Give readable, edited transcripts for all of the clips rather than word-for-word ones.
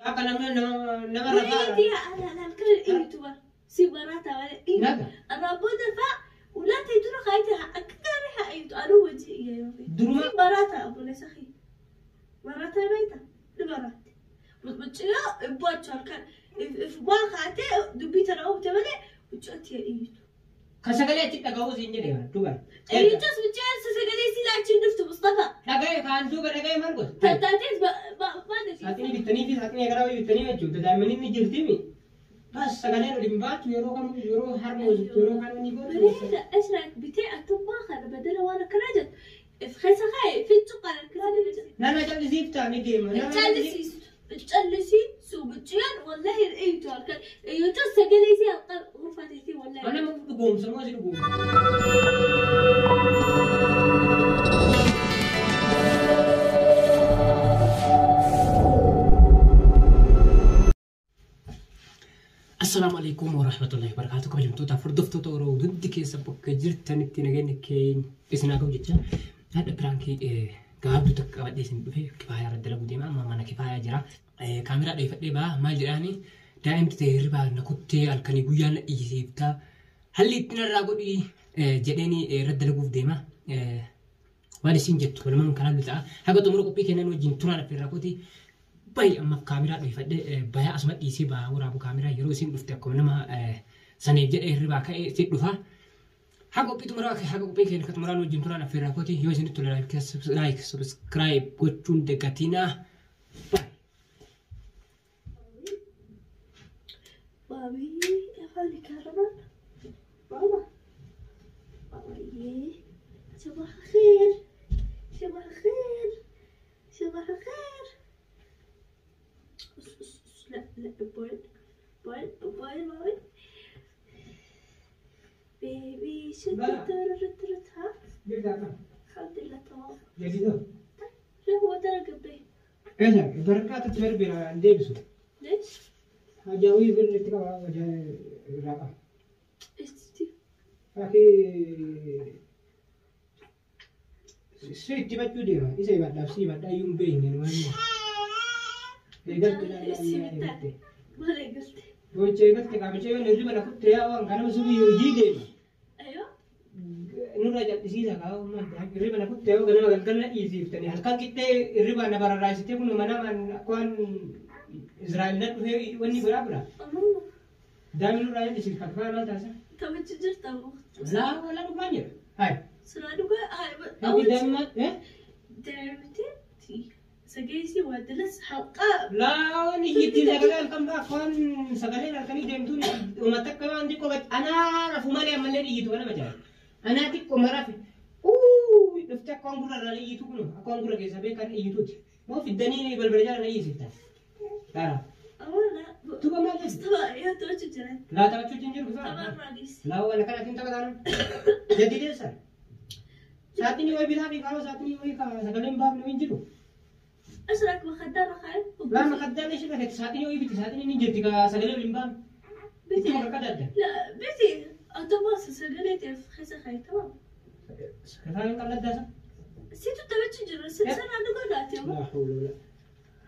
Akka namni nama rafaa. وليدي انا انا الكل يوتيوبر سيبراتا ولا إيه Naga. الرابودة فا ولا تيدور خايتها أكثر حقيت أنا وجهي يا يومي Duruma مراتا أبو لسخي مراتا بيتا المرات بتشيا بواتشر كان في باخاتي دبيت أنا أو تملي وجهتي يا إيتو ka sagalee achi dhaga'uu siin jedhe duuba. إيتو بتشيا سسجلي سلا نفت مصطفى Dhaga'e kaan duuba dhaga'e maal gosa? تاتيت ما ما Saaxinii bittanii fi saaxinii garaa wayii bittanii jechuudha. Daa'imman inni jirtimi. Bas sagaleen ol hin baatu yeroo kamuu yeroo harma hojjetu yeroo kaan inni gootu. بريدة ايش رايك بتاع الطباخ انا بدل وانا كراجل في خيسة خاي في التقى Nama callisiiftaa ni deema. Nama تجلسي تجلسي سو بتجيان والله ايتو ايتو سجليسي غرفتي والله Nama dhugoomsa moo si dhugoomsa? Assalaamu alaikum warahmatullahi wabarakatuh. Kabajamtoota hordoftoota Oromoo hundi keessa bakka jirtanitti nageenya keenya isin haa ga'u jecha haadha piraankii gabaabduu takka qabadhee isin dhufe kifaayaa irra dalaguu deema. Amma mana kifaayaa jira. Kaameraa dheeffadhee ba'a maal jedhaani daa'imti ta'e hirribaa na kuttee halkanii guyyaa na dhiisiiftaa halli itti narraa godhi jedheeni irra dalaguuf deema. Waan isin jettu walumaan karaa ta'a. Haga xumura qophii kennan wajjin turaan affeerraa kooti. Baay'ee ammaaf kaameraa dheeffadhee bayaa asuma dhiisee ba'aa waraabu kaameraa yeroo isin dhufte akkuma nama saniif jedhee hirribaa ka'ee isin dhufa. Haga qophii xumuraa haga qophii keenya kan xumuraan wajjin turaan affeerraa kooti yoo isinitti tole like subscribe gochuun dagatinaa. بابي افعلي كهرباء ماما ماما إيه. صباح الخير صباح الخير صباح الخير أس أس أس. لا لا بوين بوين بوين بوين بيبي شد لا. ترترت ها الحمد لله تمام لا هو ترى قبي Barakaatu darbee hin deebisu. ليش؟ Hajaawii birri itti qaba irraa qaba. ايش تشتي؟ Fakkii si itti bachuu deema. Isa himadhaaf si himadhaa iyyuu hin beekne waan eegalte eegalte. ما قلت Gocha eegalte qaamicha yoo hirriba na kutte yaa waan kanama subii hojii deema. ايوه Nurra jal'isiisa kaa hirriba na kutte yoo ganama galgala na dhiisiiftanii halkan qixxee hirriba na bararraasitee kun manamaan akka waan Israa'el na dhufee wanni biraa bira. الله Daa'imni nurraa jal'isiif kakkaa maal taasisa? تبي تجرت ابو Laa walaa dhugaan jedha. Hai. سرادوكا هاي Haki اول شيء daa'imman eh? دعمتي سجيسي ودلس حلقة Laa iyyittiin sagalee halkan baa afaan sagaleen halkanii deemtuun uummata akka waan xiqqoo bach anaa rafu malee ammallee iyyitu kana majaa. Anaa xiqqoo marafi. Uuu dhufte akka waan gurra irraan iyyitu kun akka waan gurra keessa beekan iyyituuti. Moo fiddanii balbala jala na iyyisiftan. Laara. أولا Tuba maal jedhu? طبعا يا توجه جرى Laa taphachuu hin jiru طبعا bifa. رئيس Laa waan akkanaatiin taphataan. Jaddi deessan. Saaxinii wayii bitaa fi kaaba saaxinii wayii sagaleen baafne hin jiru. أشرك مخدرة خير Laa makaddaan ishee rakkate saaxinii wayii biti saaxinii ni jirti sagalee waliin baafne. بيتي Ittuma kakadadda. لا بيتي أتوباس سجلت في خيسة خير تمام Kifaayan qalladdaasa. سيتو تبي جرى سنة عندك ولا Laa hawla wala.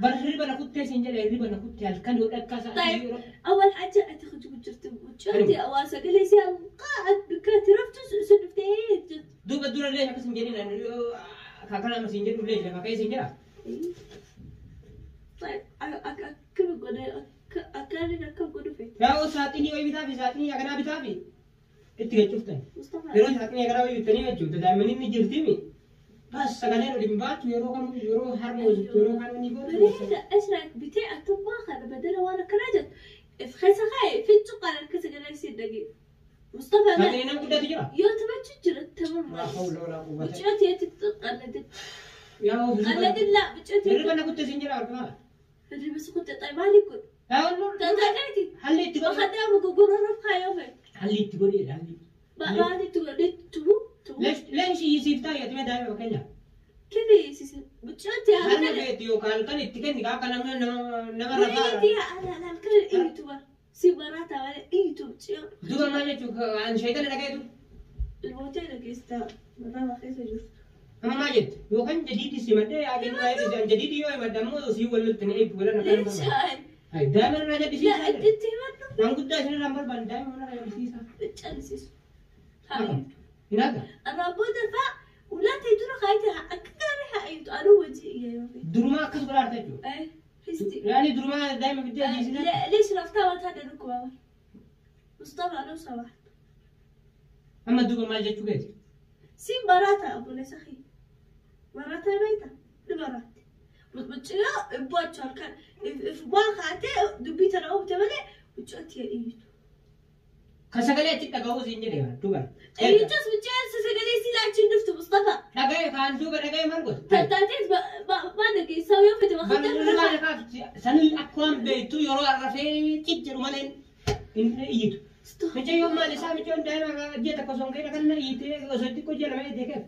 Bar hirriba na kuttee siin jedhe hirriba na kuttee halkan yoo dhakkaa sa'aatii طيب yeroo. أول حاجة أتخرج وجرت وجرتي أو سجلت قاعد بكاتي رفت سنفتين Duuba dura illee akkas hin jedhin akkana amma siin jedhu illee lafa ka'ee siin jedha. طيب كم يقول أكاري كم يقولوا فيه Yaa saaxinii wayii bitaa fi saaxinii akkanaa bitaa fi itti galchuftan. مصطفى Yeroo saaxinii akkanaa wayii bittanii jechuudha daa'imman inni jirtimi. Bas sagaleen ol hin baatu yeroo kamuu yeroo harma hojjetu yeroo kaan inni gootu. بريدة ايش رايك بتاع الطباخ انا بدل وانا كراجل في خيسة خاي في التقى كذا جالس دقيق مصطفى لا Saaxinii nama guddaatu jira. يو تبى تجرى تمام Laa hawla walaa quwwata. بتشوتي تقلد Yaa قلد لا بتشوتي hirriba na kuttee siin jedha argaa. اللي بس كنت طيب مالي كنت Yaa nur تتاكلتي halli itti godhi. وخدام وقول رفخة يومي Halli itti godhi halli. ما ما تقول تبو تبو Leenshi iyyisiiftaa yaatime daa'ima fakkeenya. كذا يسيس بتشوتي Harma انا keetti yookaan kan itti kenni akka nama nama rafaa. وليدي انا انا الكل يوتيوبر سيبراتا ولا يوتيوب Duuba maal jechuun an shayitana dhagayetu. الموتين كيستا مرة خيسة جرت Amma maal jette yookaan jadiidi simadhee yaa kennu an jadiidi yoo himadhe ammoo sii walloltani eebbi wala na ليش هاي Ay daa'ima irraa لا jallisiisa. انت انت ما Waan guddaa isin irraa hin barbaanne daa'ima irraa jallisiisa. تجلسيس. هاي Hin haga. انا بودا فا ولا تدور خايتها اكثر هاي انا وجهي يا يومي. Durumaa akkas godhaa jirta jechuudha. ايه حستي. Yaani durumaa daa'ima fiddee ajjeesina. ليش رفتها هذا لكم مصطفى لو سمحت. Amma duuba maal jechuu keeti? سين براتا ابو لسخي براتا بيتا لبرات متشلا بواتشر كان في واقعته دبيت انا او تملي وجهتي ايتو. Kan sagalee achi dhaga'uu siin jedhe duuba. ايتو متشلا سجلي سلا نفت مصطفى. Dhaga'e kaan duuba dhaga'e maal goota? تاتيت ما ادري يسوي في ما Sanin akka waan beektu yeroo arrafee cicciru malee hin iyyitu. Mucayyoon maal isaa mucayyoon daa'ima ji'a tokko osoo hin ga'in kan iyyitee osoo xiqqoo ji'a lama iyyitee keef.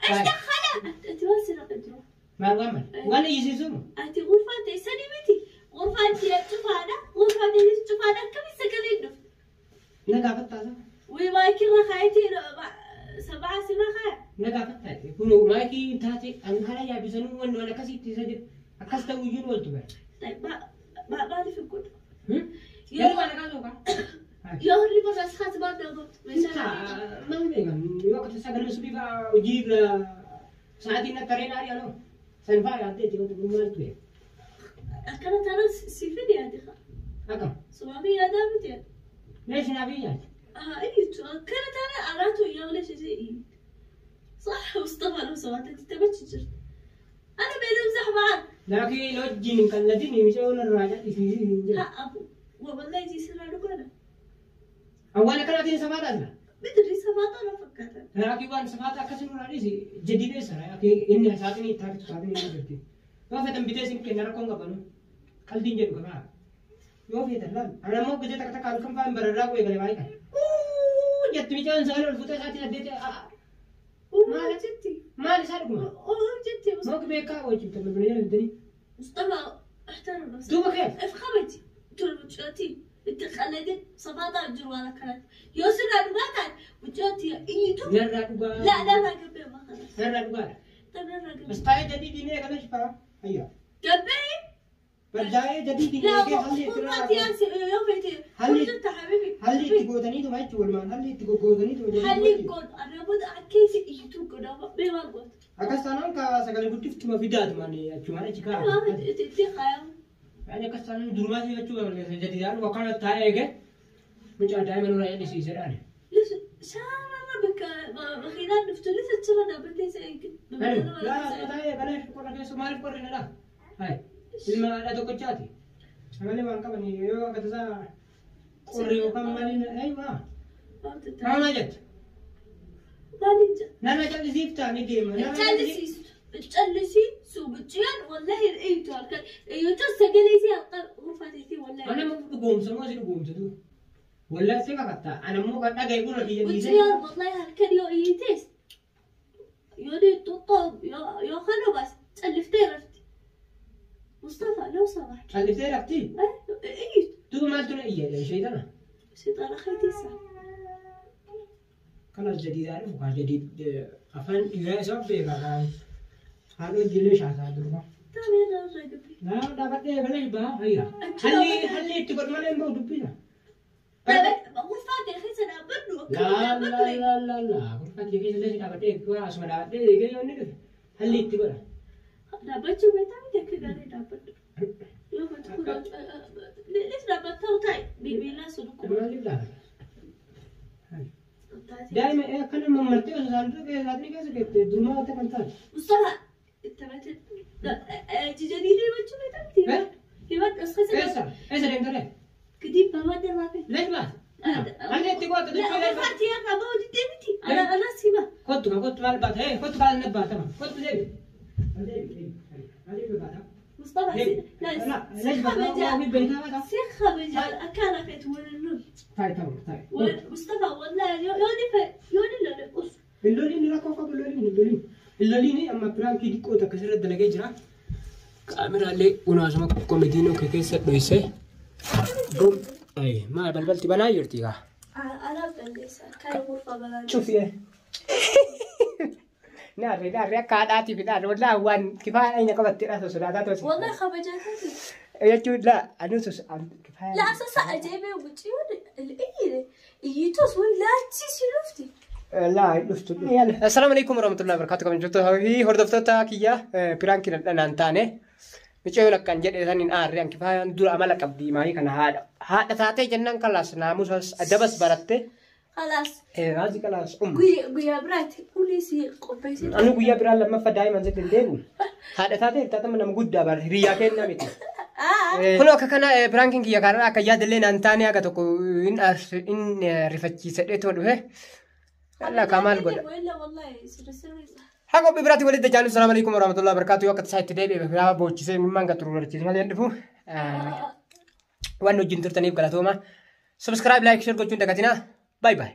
ايش دخلها؟ انت ما سرقت تروح. Maal waan maal? Waan iyyisiisu. انت غرفة سني متي غرفة انت تشوف هذا غرفة انت تشوف هذا كم سجلي نفت. Na gaafattaa? وما كنا خايتي 7 سنة خاي. Na gaafattaa? Kun maayikii taate an kana yaabbisanuu waan waan akkasitti isa jedhu akkas ta'uu iyyuu ooltu bara. طيب ما ما ما في كل. Yeroo kana kaasuu kaa? يا هري بس خات ما نضبط. Maal beekan yoo akka tasaa ganama subii fa'aa hojii irra sa'aatiin akka tareen ari'anoo san fa'aa yaaddeetti wanti kun maaltu beeka. كانت انا سيفني هذه Akkam صوامي يا دامت يا. leesh naaf iyyaati. ها اي كانت انا عرفته يا ولا شيء صح مصطفى لو سمحت انت تبتشجر انا بين امزح معك. Laakiin wajjin hin qalladin micoon irraa jal'isiisii hin jedhu. ها ابو والله يجي سنة انا. Awwaan akkanaatiin safaata asla. مدري سبعة انا فكرت. Laakiin waan safaata akkasii nurraa dhiisi jadiidheessa laakiin inni saaxinii itti haftu saaxinii inni jirti. Yoo feetan bitee isin kenna rakkoon qabanu qaldiin jedhu qabaa. Yoo feetan laal ana immoo gizee takka takka halkan fa'aa hin bararraa qo'ee galee baay'ee kan. Jetti micoon sagalee ol fuutee saatiin addeetti ما جدي. Maal isaa dhuguma? اوه جدي. Mooki beekaa hojii bilbilaa jedhanii. مصطفى احترم نفسك. Duuba keef. افخمتي تقول مجرتي انت خلدت سبعة جروانا كانت يوسف ما مجرتي ايتو. Narraa dhugaa. لا لا لا قبل ما خلاص. Narraa dhugaadha. طيب لا لا قبل. Istaayee jadiidii mee kana shifaa? Ayyaa. قبل. Barjaa'ee jadiidii لا mee halli itti غرفتي يوم Halli- انت حبيبي. Halli itti gootaniitu jechuun walumaan halli itti goggootaniitu. حلي يكون انا بود كيس ايتو كنا بما قلت. Akkas taanaan ka sagalee guddiftuma fidaatumaan achumaan achi ما kaa'an. انت خايف. Yaani akkas taanaan durumaa si jechuu jadiidhaan wakkaana taa'ee eege mucaa daa'ima nurraa jal'isiisedhaan. ليش شارة بك مخيلان نفتو ليش تشرنا بنتي سيك. Laa taa'ee kana qorra keessa maaliif qorri na dhaa? Hai ilma haadha tokkochaati. Sagalee waan qaban yoo akka tasaa qorri yookaan maaliin eeywa. Maal jettu? Nama jal'isiiftaa ni deema. Nama jal'isiif. تجلسي سو بتجيان والله ايتو ايتو سجليسي غرفتي والله. Ana immoo dhugoomsa moo si dhugoomsa du? Wallahi si kakattaa. Ana immoo kan dhagaye gurra kiyya dhiisee. بتجيان والله هالكل يو ايتيس يوني تطب يا يا خلو بس تلفتي رفتي مصطفى لو سمحت. Calliftee raftii? ايت. Duuba maaltu na iyya sheetana? شيطان خيتي صح. Kanas jadiidhaa dhufu kaa jadiid afaan dhiiraa isa beekaa kaan haadha hojiilee shaasaa durba. طيب يلا رجع قبلي. Naa dhaabadhee galee baa hayya. Halli halli itti godhu malee hin bahu dubbisa. غرفتي خيتي انا بدو. Laa laa laa laa laa gurfatii keessa illee dhaabadhee asuma dhaabadhee eegee yoo inni dhufe halli itti godha. دابتشو بيتامي كده دابتشو يوم تكون ليش دابتشو تاي بيلا سلوكو. Maaliif laata? Daa'ima akkana mammartee osoo saanduqa keessa saaxinii keessa keette durumaa wanta kan taate. مصطفى انت ما تجاني لي ما تشوف بيتامي يبقى Eessa? Eessa deemtee? كديب ما درافي. Leesh baate? Halli itti goote لا dubbii leesh baate? غرفتي انا ما ودي بنتي انا انا سيبها. Kottu ka kottu maal baata? Hee kottu kaal na baatama. Kottu deebi. Deebi baata. مصطفى ليه؟ لا لا ليش baata? سخة Waa مجال beekaa baata. سخة مجال أكلت ولا اللون. Taa'e ta'u taa'e. مصطفى والله يوني يوني لا أوف. Illoliin rakkoo qabu illoliin illoliin. Illoliin amma piraankii xiqqoo takka sirra dalagee jira. Kaameraalee unaasuma komediinoo kee keessa dhoyse. Maal balbalti banaa jirti kaa? أنا بلس كان غرفة بلد. Cufi. Naarri naarri akka haadhaatiif naarri wallaahi waan kifaa aina qabattee dha sodaataa tosi. والله خبجاتي. Jechuun laa anuus kifaaya. La asasa ajaa'iba mucayyoon iyyite iyyitus way laachi si dhufti. Laa hin dhuftu. Assalaamu alaikum warahmatullahi wabarakatuh. Kabajamtoota fi hordoftoota kiyya piraankii dhandhanaan taane. Mucayyoon akkan jedhe san hin aarre an kifaayaan dura amala qabdi maayii kana haadha. Haadha taatee jennaan kalaas naamusas adabas baratte. Khalaas. Haati kalaas umma. Guyyaa biraatti ulee si qopheessite. Anu guyyaa biraa lammaffaa daa'iman sitti hin deebi'u. Haadha taatee taatama nama guddaa bara hiriyyaa kennaa miti. Kun akka kana piraankiin kiyya kanarraa akka yaadallee naan taane haga tokko hin rifachiisadhee too dhufe. Allah kaa maal godha. Haga qophii biraatti walitti dachaanu. Salaamu alaikum warahmatullahi wabarakatuh. Yoo akka tasaa itti deebi'e biraa boochisee mimmaan kan xururrachiise malee hin dhufu. Waan wajjin turtaniif galatooma. Subscribe, like, share gochuun dagatinaa. Bye bye.